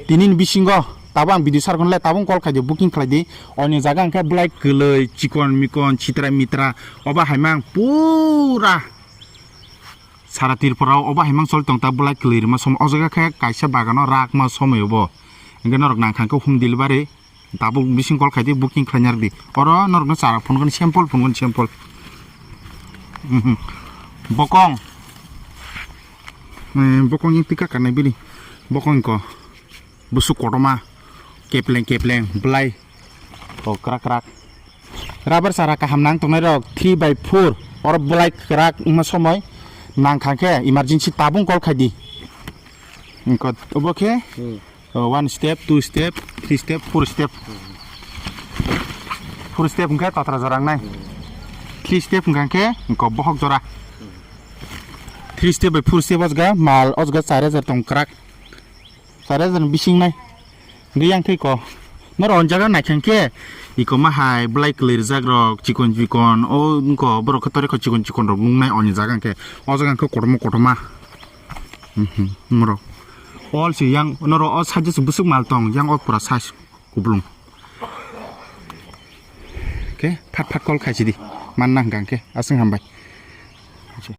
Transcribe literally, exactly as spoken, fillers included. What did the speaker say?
Tini ni bisingo tabuk ang video sar khonle tabuk call khaidi, booking khlaidi. Oni jaga hwnkhe belai kwlwi chikon mikon chitra mitra obo haimang pura sara Tripura o obo haimang choli tong ta belai kwlwi rwma somoi. O jaga khe kaisa bagano rakma somoi obo. Hwnkhe norok nang kha khe home delivery. Tabuk bising call khaidi, booking khlaina rwdi. Oro norokno chara phunukgani sample, phunukgani sample. Mhm. Bokong. Eh, bokong yang tika kanai bini. Bokong ko. Busuk kotorma. Kepleng, kepleng. Belai. Oh, krak, krak. Rubber chara kaham nang tongnai rok three by four. Oro belai krak wngma somoi. Nang kha khe emergency tabuk call khaidi. Engko obo khe. Hmm. Oh, one step, two step, three step, four step. Four step hwnkhe totra jora wngnai. Three step hwnkha khe engko bohok jora. Three step by four step o jaga mal, o jaga char hajar tong kwrak. Char hajar ni bising nai. Hwnkhe yang thai ko. Norok o jaga naikha khe iko ma hai belai kwlwi rijak rok chikon chikon o wngko borok khe torikho chikon chikon rok nungnai o jaga hwnkhe. O jaga hwnkhe kotorma kotorma. Mhm, norok. All si yang, norok o side se busuk mal tong, yang o pura size kublung. Khe, phat phat call khaisidi. Manna hwnkha khe, aswk hambai.